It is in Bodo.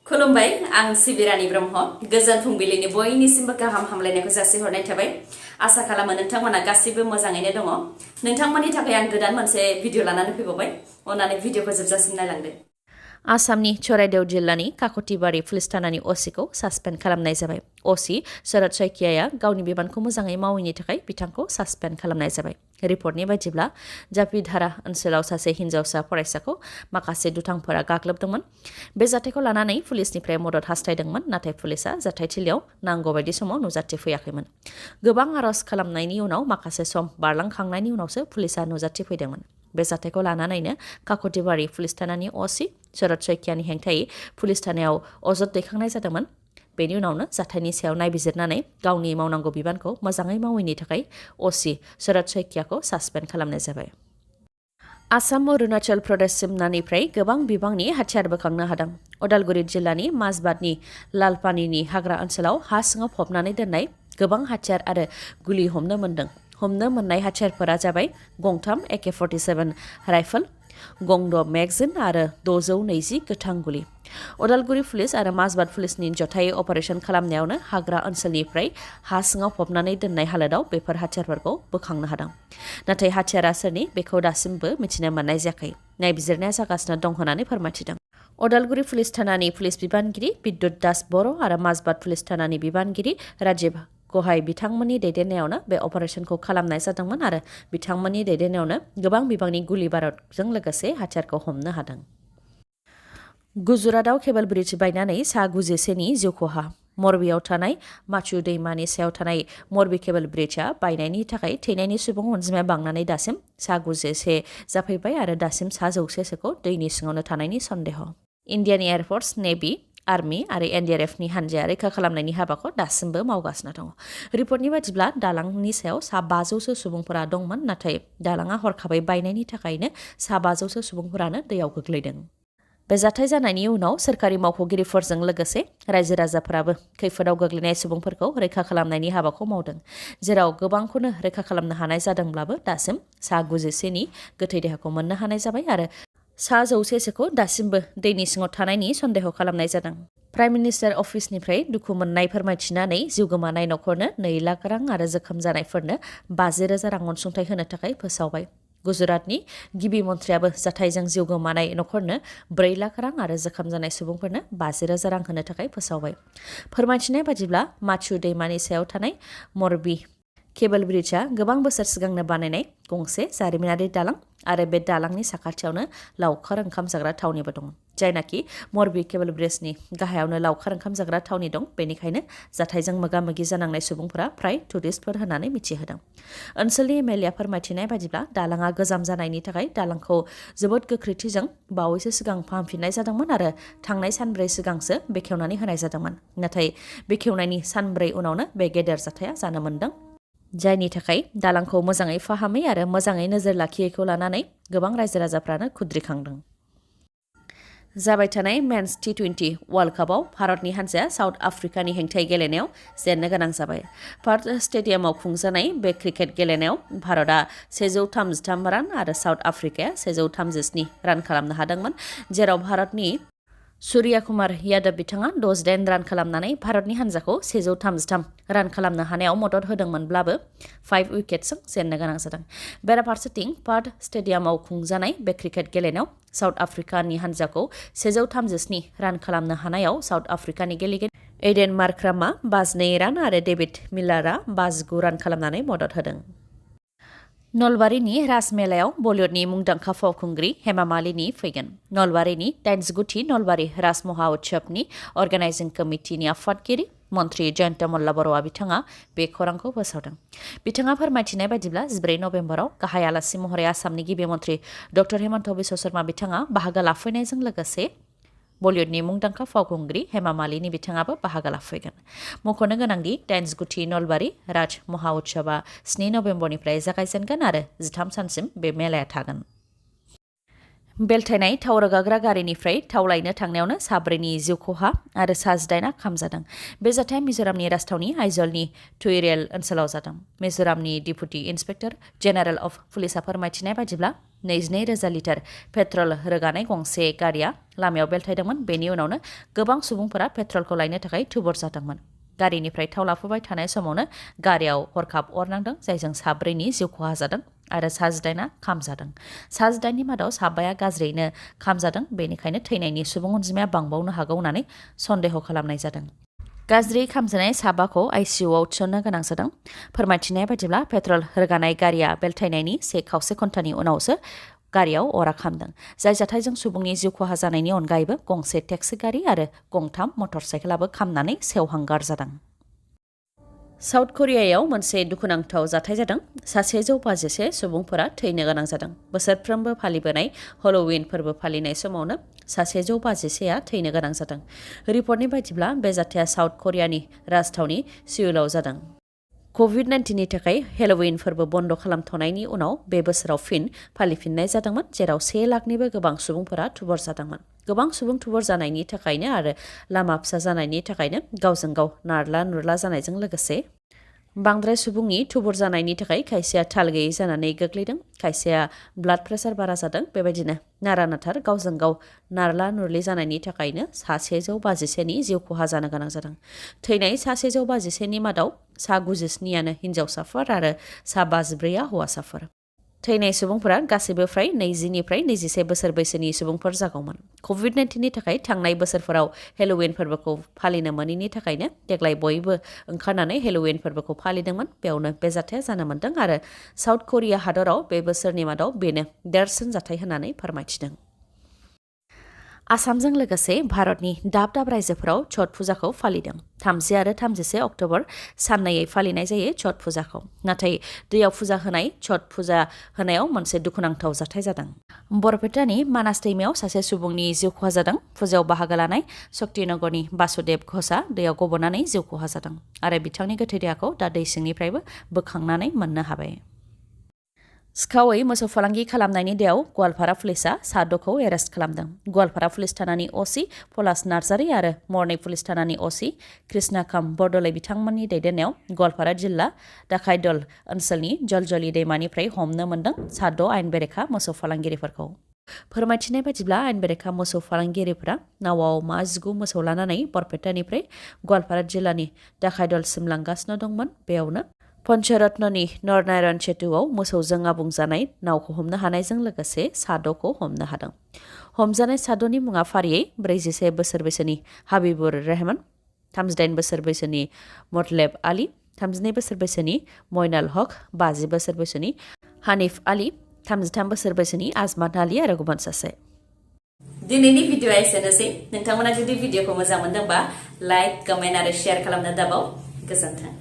खुलुमबाय आं सिबिरानि ब्रह्म गोजोन फुंबिलिनि बयनिसिमबो गाहाम हामलायनायखौ जासिहरनाय थाबाय आसा खालामो नोंथांमोना गासिबो मोजाङैनो दङ नोंथांमोननि थाखाय आं गोदान मोनसे भिडिअ लानानै फैबावबाय अननानै भिडिअखौ जोबजासिम नायलांदो आसामनि चराइदेव जिल्लानि काकतिबारि पुलिस थानानि असिखौ सासपेन्ड खालामनाय जाबाय असि शरद शइकियाया गावनि बिबानखौ मोजाङै मावैनि थाखाय बिथांखौ सासपेन्ड खालामनाय जाबाय रिपर्टनि बायदिब्ला जापिधारा ओनसोलाव सासे हिन्जावसा फरायसाखौ माखासे दुथांफोरा गाग्लोबदोंमोन बे जाथायखौ लानानै पुलिसनिफ्राय मदद हास्थायदोंमोन नाथाय पुलिसआ जाथायथिलियाव नांगौ बायदि समाव नुजाथिफैयाखैमोन गोबां आरज खालामनायनि उनाव माखासे सम बारलांखांनायनि उनावसो पुलिसआ नुजाथिफैदोंमोन बे जाथायखौ लानानैनो काकतिबारि पुलिस थानानि असि शरद शइकियानि हेंथायै पुलिस थानायाव अजद दैखांनाय जादोंमोन बेनि उनावनो जाथायनि सायाव नायबिजिरनानै गावनि मावनांगौ बिबानखौ मोजाङै मावैनि थाखाय असि शरद शइकियाखौ सासपेन्ड खालामनाय जाबाय आसाम अरुणाचल प्रदेश सिमनानिफ्राय गोबां बिबांनि हाथियार बोखांनो हादों उदालगुरि जिल्लानि माजबादनि लालपानिनि हाग्रा ओनसोलाव हा सिङाव फबनानै दोननाय गोबां हाथियार आरो गुलि हमनो मोननाय हाथियारफोरा जाबाय गंथाम AK-47 राइफल गंद मेगजिन आरो 620 गोथां गुलि उदालगुरि पुलिस आरो माजबाद पुलिसनि जथायै अपारेशन खालामनायावनो हाग्रा ओनसोलनिफ्राय हा सिङाव फबनानै दोननाय हालोदाव बेफोर हाथियारफोरखौ बोखांनो हादों नाथाय हाथियारा सोरनि बेखौ दासिमबो मिथिनो मोननाय जायाखै नायबिजिरनाया जागासिनो दं होननानै फोरमायथिदों उदालगुरि पुलिस थानानि पुलिस बिबानगिरि बिद्युत दास बर' आरो माजबाद पुलिस थानानि बिबानगिरि राजिब गहाय बिथांमोननि दैदेननायावनो बे अपारेशनखौ खालामनाय जादोंमोन आरो बिथांमोननि दैदेननायावनो गोबां बिबांनि गुलि बारुदजों लोगोसे हाथियारखौ हमनो हादों गुजरातआव केबल ब्रिज बायनानै सा 91नि जिउ खहा मरबियाव थानाय माचु दैमानि सायाव थानाय मरबि केबल ब्रिजआ बायनायनि थाखाय थैनायनि सुबुं अनजिमाया बांनानै दासिम सा 91 जाफैबाय आरो दासिम सा 100सोखौ दैनि सिङावनो थानायनि सन्देह इन्डियानि एयारफोर्स नेभि आर्मी आरो NDRFनि हानजाया रैखा खालामनायनि हाबाखौ दासिमबो मावगासिनो दङ रिपर्टनि बायदिब्ला दालांनि सायाव सा 500सो सुबुंफोरा दंमोन नाथाय दालाङा हरखाबै बायनायनि थाखायनो सा 500सो सुबुंफोरानो दैयाव गोग्लैदों बे जाथाय जानायनि उनाव सोरखारि मावख'गिरिफोरजों लोगोसे रायजो राजाफोराबो खैफोदाव गोग्लैनाय सुबुंफोरखौ रैखा खालामनायनि हाबाखौ मावदों जेराव गोबांखौनो रैखा खालामनो हानाय जादोंब्लाबो दासिम सा 91नि गोथै देहाखौ मोननो हानाय जाबाय आरो सा 100सोखौ दासिमबो दैनि सिङाव थानायनि सन्देह खालामनाय जादों प्राइम मिनिस्टार अफिसनिफ्राय दुखु मोननाय फोरमायथिनानै जिउ गोमानाय नखरनो 2 लाख रां आरो जोखोम जानायफोरनो 50,000 रां अनसुंथाइ होनो थाखाय फोसावबाय गुजरातनि गिबि मन्थ्रियाबो जाथायजों जिउ गोमानाय नखरनो 4 लाख रां आरो जोखोम जानाय सुबुंफोरनो 50,000 रां होनो थाखाय फोसावबाय फोरमायथिनाय बादिब्ला माचु दैमानि सायाव थानाय मरबि केबल ब्रिजआ गोबां बोसोर सिगांनो बानायनाय गंसे जारिमिनारि दालां आरो बे दालांनि साखाथियावनो लावखार ओंखाम जाग्रा थावनिबो दं जायनाखि मरबि केबल ब्रिजनि गाहायावनो लावखार ओंखाम जाग्रा थावनि दं बेनिखायनो जाथायजों मोगा-मोगि जानांनाय सुबुंफोरा फ्राय टुरिस्टफोर होननानै मिथिहोदों ओनसोलनि एमएलएआ फोरमायथिनाय बादिब्ला दालाङा गोजाम जानायनि थाखाय दालांखौ जोबोद गोख्रैथिजों बावैसो सिगां फाहामफिननाय जादोंमोन आरो थांनाय सानब्रै सिगांसो बेखेवनानै होनाय जादोंमोन नाथाय बेखेवनायनि सानब्रै उनावनो बे गेदेर जाथाया जानो मोन्दों जायनि थाखाय दालांखौ मोजाङै फाहामै आरो मोजाङै नोजोर लाखियैखौ लानानै गोबां रायजो राजाफ्रानो खुद्रिखांदों जाबाय थानाय मेन्स T20 वर्ल्ड कापआव भारतनि हान्जाया साउथ आफ्रिकानि हेंथायै गेलेनायाव जेननो गोनां जाबाय पार्थ स्टेडियामाव खुंजानाय बे क्रिकेट गेलेनायाव भारतआ 133 रान आरो साउथ आफ्रिकाया 137 रान खालामनो हादोंमोन जेराव भारतनि सूर्या कुमार यादव बिथाङा 68 रान खालामनानै भारतनि हान्जाखौ 133 रान खालामनो हानायाव मदद होदोंमोनब्लाबो 5 उइकेटजों जेननो गोनां जादों बेराफारसेथिं पार्थ स्टेडियामाव खुंजानाय बे क्रिकेट गेलेनायाव साउथ आफ्रिकानि हान्जाखौ 137 रान खालामनो हानायाव साउथ आफ्रिकानि गेलेगिरि एडेन मार्क्रामआ 52 रान आरो डेभिड मिलारआ 59 रान खालामनानै मदद होदों नलबारिनि राजमेलायाव बलिउडनि मुंदांखा फावखुंग्रि हेमा मालिनी फैगोन नलबारिनि 89थि नलबारि राज महा-उत्सवनि अर्गानाइजिं कमिटिनि आफादगिरि मन्त्रि जयन्त मल्ल बर'आ बिथाङा बे खौरांखौ फोसावदों बिथाङा फोरमायथिनाय बादिब्ला 14 नभेम्बराव गाहाय आलासि महरै आसामनि गिबि मन्त्रि डक्टर हेमन्त बिश्व शर्मा बिथाङा बाहागो लाफैनायजों लोगोसे बलिउडनि मुंदांखा फावखुंग्रि हेमा मालिनी बिथाङाबो बाहागो लाफैगोन मख'नो गोनांदि 89थि नलबारि राज महा-उत्सवआ 7 नभेम्बरनिफ्राय जागायजेनगोन आरो 13 सानसिम बे मेलाया थागोन बेलथायनाय थाव रोगाग्रा गारिनिफ्राय थाव लायनो थांनायावनो साब्रैनि जिउ खहा आरो सा18आ खामजादों। बे जाथाया मिजोरामनि राजथावनि आइजलनि टुइरेल ओनसोलाव जादों। मिजोरामनि डिपुटि इन्सपेक्टर जेनेरेल अफ पुलिसआ फोरमायथिनाय बायदिब्ला 22,000 लिटार पेट्रल रोगानाय गंसे गारिया लामायाव बेलथायदोंमोन। बेनि उनावनो गोबां सुबुंफोरा पेट्रलखौ लायनो थाखाय थुबुर जादोंमोन। गारिनिफ्राय थाव लाफुबाय थानाय समावनो गारियाव हरखाब अर नांदों, जायजों साब्रैनि जिउ खहा जादों आरो सा18आ खामजादों। सा18नि मादाव साबाया गाज्रियैनो खामजादों, बेनिखायनो थैनायनि सुबुं अनजिमाया बांबावनो हागौ होननानै सन्देह खालामनाय जादों। गाज्रि खामजानाय साबाखौ आइसिइउआव थिसननो गोनां जादों। फोरमायथिनाय बायदिब्ला पेट्रल रोगानाय गारिया बेलथायनायनि खावसे घन्टानि उनावसो गारियाव अरा खामदों, जाय जाथायजों सुबुंनि जिउ खहा जानायनि अनगायैबो गंसे टेक्सि गारि आरो गंथाम मटर साइकेलाबो खामनानै सेवहांगार जादों। साउथ करियायाव मोनसे दुखुनांथाव जाथाय जादों। 150 सुबुंफोरा थैनो गोनां जादों। बोसोरफ्रोमबो फालिबोनाय हेल'विन फोरबो फालिनाय समावनो 150आ थैनो गोनां जादों। रिपर्टनि बायदिब्ला बे जाथाया साउथ करियानि राजथावनि सिउलआव जादों। कभिड-19नि थाखाय हेल'विन फोरबो बन्द खालामथ'नायनि उनाव बे बोसोराव फिन फालिफिननाय जादोंमोन, जेराव 1 लाखनिबो गोबां सुबुंफोरा थुबुर जादोंमोन। गोबां सुबुं थुबुर जानायनि थाखायनो आरो लामा फिसा जानायनि थाखायनो गावजों गाव नारला नुरला जानायजों लोगोसे बांद्राय सुबुंनि थुबुर जानायनि थाखाय खायसेया थाल गैयै जानानै गोग्लैदों, खायसेया ब्लाड प्रेसार बारा जादों। बेबायदिनो नारा-नाथार गावजों गाव नारला नुरलि जानायनि थाखायनो 151नि जिउ खहा जानो गोनां जादों। थैनाय 151नि मादाव 97आनो हिन्जावसाफोर आरो 54आ हौवासाफोर। थैनाय सुबुंफोरा गासैबो फ्राय 20निफ्राय 21 बोसोर बैसोनि सुबुंफोर जागौमोन। कभिड-19नि थाखाय थांनाय बोसोरफोराव हेल'विन फोरबोखौ फालिनो मोनैनि थाखायनो देग्लाय बयबो ओंखारनानै हेल'विन फोरबोखौ फालिदोंमोन। बेयावनो बे जाथाया जानो मोन्दों आरो साउथ करिया हादराव बे बोसोरनि मादाव बेनो देरसिन जाथाय होननानै फोरमायथिदों। आसामजों लोगोसे भारतनि दाब दाब रायजोफोराव छठ फुजाखौ फालिदों। 30 आरो 31 अक्ट'बर साननैयै फालिनाय जायो छठ फुजाखौ। नाथाय दैयाव फुजा होनाय छठ फुजा होनायाव मोनसे दुखुनांथाव जाथाय जादों। बरपेटानि मानास दैमायाव सासे सुबुंनि जिउ खहा जादों। फुजायाव बाहागो लानाय शक्तिनगरनि बासुदेब घोषआ दैयाव गब'नानै जिउ खहा जादों आरो बिथांनि गोथै देहाखौ दा दै सिंनिफ्रायबो बोखांनानै मोननो हाबाय। सिखावै मोसौ फालांगि खालामनायनि दायाव गवालपारा पुलिसआ 6खौ एरेस्ट खालामदों। गवालपारा पुलिस थानानि असि पलास नार्जारी आरो मरनै पुलिस थानानि असि कृष्णाकाम बरदलै बिथांमोननि दैदेननायाव गवालपारा जिल्ला दाखाय दल ओनसोलनि जलजलि दैमानिफ्राय हमनो मोन्दों 6 आयेन बेरेखा मोसौ फालांगिरिफोरखौ। फोरमायथिनाय बायदिब्ला आयेन बेरेखा मोसौ फालांगिरिफोरा नावआव 19 मोसौ लानानै बरपेटानिफ्राय गवालपारा जिल्लानि दाखायदलसिम लांगासिनो दंमोन। बेयावनो पन्चरत्ननि नरनारायण सेतुआव मोसौजों आबुं जानाय नावखौ हमनो हानायजों लोगोसे 6खौ हमनो हादों। हमजानाय 6नि मुङा फारियै 41 बोसोर बैसोनि हाबिबुर रहमान, 38 बोसोर बैसोनि मतलेब आली, 32 बोसोर बैसोनि मयनाल हक, 50 बोसोर बैसोनि हानिफ आली, 33 बोसोर बैसोनि आजमान आली आरो गुबुन सासे। दिनैनि भिडिअआ एसेनोसै। नोंथांमोना जुदि भिडिअखौ मोजां मोनदोंबा लाइक, कमेन्ट आरो शेयार खालामनो दाबाव। गोजोन्थों।